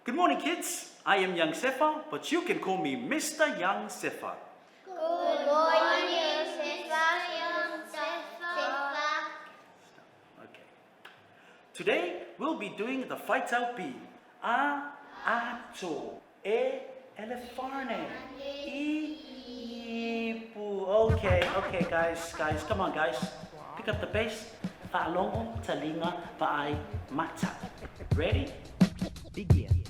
Good morning, kids. I am Young Sefa, but you can call me Mr. Young Sefa. Good morning, Mr. Young Sefa. Okay. Today, we'll be doing the Fight Out B. A, ato. E, elefarne. I, ipu. Okay, okay, guys, guys, come on, guys. Pick up the pace. Fa'alogo, taliga, va'ai, mata. Ready? Begin.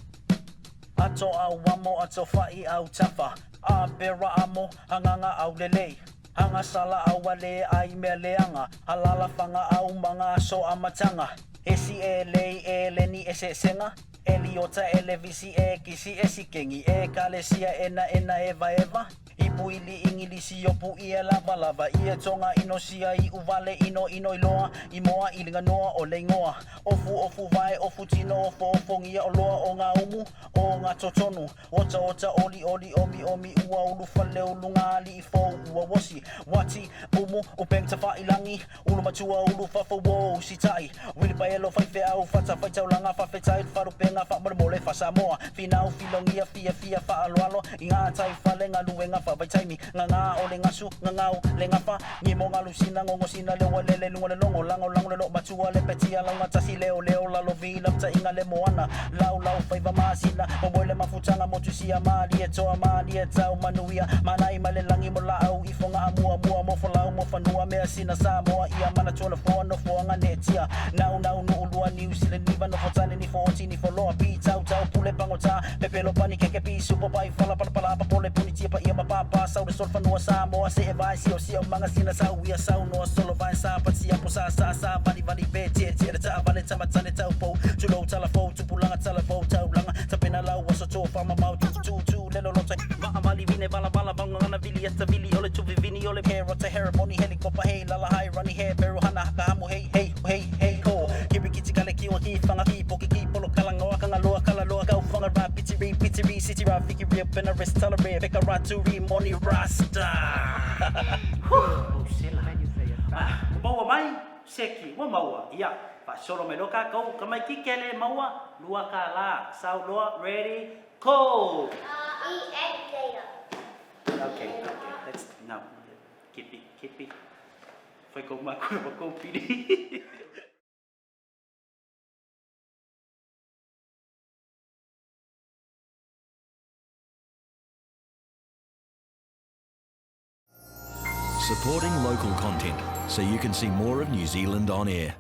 Ato au amo ato fa'i au tafa a pera amo hanganga au lelei hanga sala au ale ai mea leaga alalafaga au maga aso amataga esi e lei e leni eseesega Eliota e levisi e kisi e sikengi e kalesia e na ena eva eva ipu ili ingilisi opu ia lava lava ia tonga inosia i uvale ino ino iloa i moa i liganoa o le igoa ofu ofu vae ofu tino ofo ofogia oloa o ngā umu o ngā totonu ota ota oli oli omi omi ua ulu fale ulu ngā ali'i fou ua wosi wati umu upeng tafailangi ulu matua ulu fafo wo usitai wilipaelo faifeau fata faitaulaga faafetai falupenga faamolemole faasamoa finau filogia fiafia faaloalo i ngā tai fale galuega faavaitaimi gagā o le gasu gagau le gafa gimo galusina gogosina le ualele luga le logo lagolago le loomatua le petia laugatasi leoleo lalovi lautaiga le moana laulau faiva masina momoe le mafutaga motusia malie toa malie tau manuia manai ma le lagi mo laau i fogaa muamua mo folau mo fanua measina Samoa ia manatua nofoa nofoaga neetia naunau nuulua niusile niva nofotane nifooti nifoloa pi tautau pule pagota pepelo pani keke pi supo pai fala palapala papole punitia paia mapapa sau le solo fanua Samoa see vae siosio magasina sauia saunoa solo vae sa patia po sa sa sa vali vali pe tie tie le taavale tamatane taupou tulou talafou tupulaga talavou taulaga tapena lau aso tofa mamao tututu le loloto vaavali vine valavala vaogagana vili ata vili ole tuvivini ole herota heremoni helikopa hei lala hai rani he beru hana haka hamu hei hei hei hei ho kirikiti kale kiwa ki whanga ki poki ki polo kalangoa kangaloa kalaloa kau whanga ra pitiri pitiri siti ra fiki ria pena rest tala re peka ra turi moni rasta. Sela. Ah, maua mai, seki, ua maua, ia, faasolo mai loa kākou, ka mai kikele, maua, lua kālā, sau loa, ready, go! E N later. Okay, okay, let's, now, keep it, keep it. Fai kou makua ma kou pili. Supporting local content so you can see more of New Zealand on air.